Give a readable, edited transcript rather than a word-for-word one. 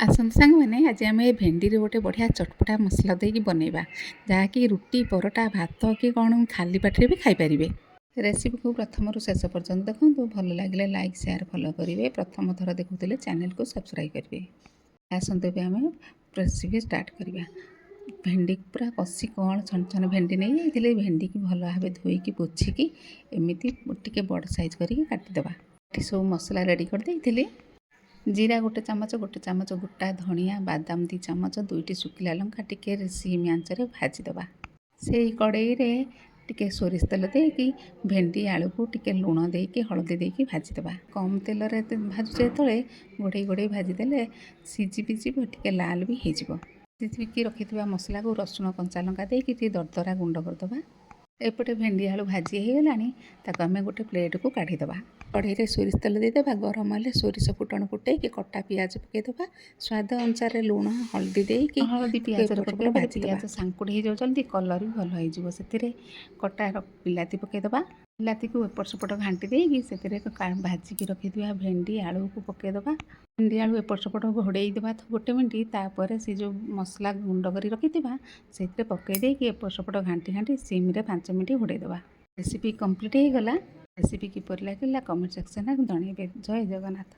ଆସନ୍ତୁ ସାଙ୍ଗମାନେ, ଆଜି ଆମେ ଏ ଭେଣ୍ଡିରେ ଗୋଟେ ବଢ଼ିଆ ଚଟପଟା ମସଲା ଦେଇକି ବନେଇବା, ଯାହାକି ରୁଟି, ପରଟା, ଭାତ କି କ'ଣ ଖାଲି ପାଟିରେ ବି ଖାଇପାରିବେ। ରେସିପିକୁ ପ୍ରଥମରୁ ଶେଷ ପର୍ଯ୍ୟନ୍ତ ଦେଖନ୍ତୁ। ଭଲ ଲାଗିଲେ ଲାଇକ୍, ସେୟାର, ଫଲୋ କରିବେ। ପ୍ରଥମ ଥର ଦେଖୁଥିଲେ ଚ୍ୟାନେଲକୁ ସବସ୍କ୍ରାଇବ୍ କରିବେ। ଆସନ୍ତୁ, ଏବେ ଆମେ ରେସିପି ଷ୍ଟାର୍ଟ କରିବା। ଭେଣ୍ଡି ପୁରା କଷି କଅଁଳ ଛନ ଛନ ଭେଣ୍ଡି ନେଇଯାଇଥିଲି। ଭେଣ୍ଡିକି ଭଲ ଭାବେ ଧୋଇକି, ପୋଛିକି ଏମିତି ଟିକେ ବଡ଼ ସାଇଜ୍ କରିକି କାଟିଦେବା। ଏଠି ସବୁ ମସଲା ରେଡ଼ି କରିଦେଇଥିଲି। ଜିରା ଗୋଟେ ଚାମଚ, ଗୋଟେ ଚାମଚ ଗୋଟା ଧଣିଆ, ବାଦାମ 2 ଚାମଚ, ଦୁଇଟି ଶୁଖିଲା ଲଙ୍କା ଟିକେ ସିମ୍ ଆଞ୍ଚରେ ଭାଜିଦେବା। ସେଇ କଡ଼େଇରେ ଟିକେ ସୋରିଷ ତେଲ ଦେଇକି ଭେଣ୍ଡି ଆଳୁକୁ ଟିକେ ଲୁଣ ଦେଇକି, ହଳଦୀ ଦେଇକି ଭାଜିଦେବା। କମ୍ ତେଲରେ ଭାଜୁଛେ ଯେତେବେଳେ, ଘୋଡ଼େଇ ଘୋଡ଼େଇ ଭାଜିଦେଲେ ସିଝି ବି ଯିବ, ଟିକେ ଲାଲ ବି ହେଇଯିବ। ସିଝିକି ରଖିଥିବା ମସଲାକୁ ରସୁଣ, କଞ୍ଚା ଲଙ୍କା ଦେଇକି ଟିକେ ଦରଦରା ଗୁଣ୍ଡ କରିଦେବା। ଏପଟେ ଭେଣ୍ଡି ଆଳୁ ଭାଜି ହେଇଗଲାଣି, ତାକୁ ଆମେ ଗୋଟେ ପ୍ଲେଟ୍କୁ କାଢ଼ିଦେବା। କଢ଼େଇରେ ସୋରିଷ ତେଲ ଦେଇଦେବା। ଗରମ ହେଲେ ସୋରିଷ ଫୁଟଣ ଫୁଟେଇକି କଟା ପିଆଜ ପକାଇଦେବା। ସ୍ୱାଦ ଅନୁସାରେ ଲୁଣ, ହଳଦୀ ଦେଇକି ହଳଦୀ ତାକୁ ପିଆଜରେ ଏପଟ ସେପଟ ପକାଇଦେଲେ ଭାଜିଦେବା। ପିଆଜ ସାଙ୍କୁଡ଼ି ହେଇଯିବ ଜଲ୍ଦି, କଲର୍ ବି ଭଲ ହେଇଯିବ। ସେଥିରେ କଟା ବିଲାତି ପକାଇଦେବା। ବିଲାତିକୁ ଏପଟ ସେପଟ ଘାଣ୍ଟି ଦେଇକି ସେଥିରେ ଭାଜିକି ରଖିଥିବା ଭେଣ୍ଡି ଆଳୁକୁ ପକାଇଦେବା। ଭେଣ୍ଡି ଆଳୁ ଏପଟ ସେପଟ ଘୋଡ଼େଇ ଦେବା ତ ଗୋଟେ ମିନିଟ୍। ତାପରେ ସେ ଯେଉଁ ମସଲା ଗୁଣ୍ଡ କରି ରଖିଥିବା, ସେଥିରେ ପକାଇ ଦେଇକି ଏପଟ ସେପଟ ଘାଣ୍ଟି ଘାଣ୍ଟି ସିମ୍ରେ 5 ମିନିଟ୍ ଘୋଡ଼େଇ ଦେବା। ରେସିପି କମ୍ପ୍ଲିଟ୍ ହେଇଗଲା। ରେସିପି କିପରି ଲାଗିଲା, କମେଣ୍ଟ ସେକ୍ସନରେ ଜଣାଇବେ। ଜୟ ଜଗନ୍ନାଥ।